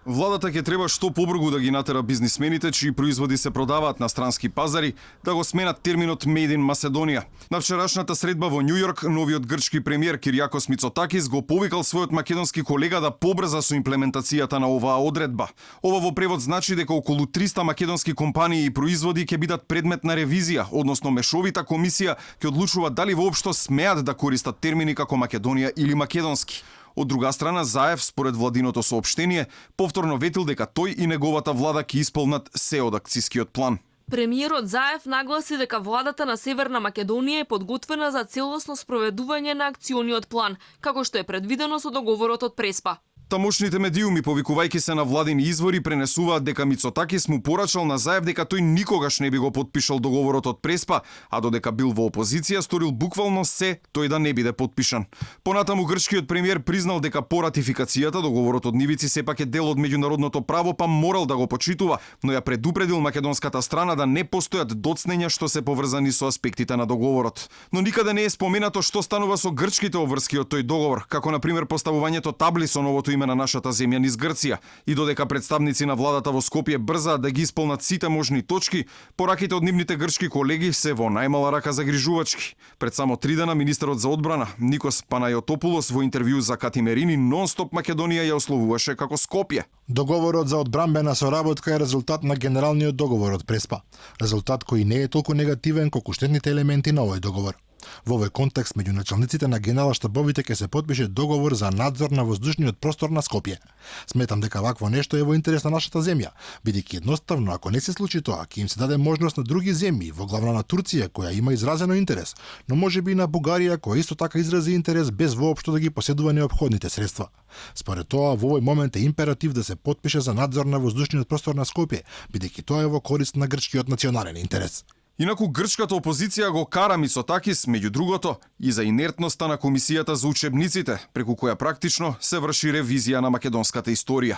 Владата ќе треба што побрзо да ги натера бизнисмените чии производи се продаваат на странски пазари да го сменат терминот Made in Macedоnia. На вчерашната средба во Њујорк, новиот грчки премиер Киријакос Мицотакис го повикал својот македонски колега да побрза со имплементацијата на оваа одредба. Ова во превод значи дека околу 300 македонски компании и производи ќе бидат предмет на ревизија, односно мешовита комисија ќе одлучува дали воопшто смеат да користат термини како Македонија или македонски. Од друга страна, Заев, според владиното соопштение, повторно ветил дека тој и неговата влада ќе исполнат се од акцискиот план. Премиерот Заев нагласи дека владата на Северна Македонија е подготвена за целосно спроведување на акциониот план, како што е предвидено со договорот од Преспа. Тамошните медиуми, повикувајќи се на владини извори, пренесуваат дека Мицотакис му порачал на Заев дека тој никогаш не би го потпишал договорот од Преспа, а додека бил во опозиција сторил буквално се тој да не биде потпишан. Понатаму грчкиот премиер признал дека по ратификацијата договорот од нивици сепак е дел од меѓународното право, па морал да го почитува, но ја предупредил македонската страна да не постојат доцнења што се поврзани со аспектите на договорот. Но никаде не е споменато што станува со грчките обврски од тој договор, како на пример поставувањето табли со новото име на нашата земја низ Грција, и додека представници на владата во Скопје брзаат да ги исполнат сите можни точки, пораките од нивните грчки колеги се во најмала рака загрижувачки. Пред само 3 дена министерот за одбрана Никос Панајотопулос во интервју за Катимерини нон-стоп Македонија ја ословуваше како Скопје. Договорот за одбранбена соработка е резултат на генералниот договор од Преспа. Резултат кој не е толку негативен колку штетните елементи на овој договор. Во овој контекст меѓу началниците на генерал-штабовите ќе се потпише договор за надзор на воздушниот простор на Скопје. Сметам дека вакво нешто е во интерес на нашата земја, бидејќи едноставно ако не се случи тоа, ќе им се даде можност на други земји, во главна на Турција која има изразено интерес, но можеби и на Бугарија која исто така изрази интерес без воопшто да ги поседува неопходните средства. Според тоа, во овој момент е императив да се потпише за надзор на воздушниот простор на Скопје, бидејќи тоа е во корист на грчкиот национален интерес. Инаку грчката опозиција го кара Мицотакис, меѓу другото, и за инертноста на комисијата за учебниците, преку која практично се врши ревизија на македонската историја.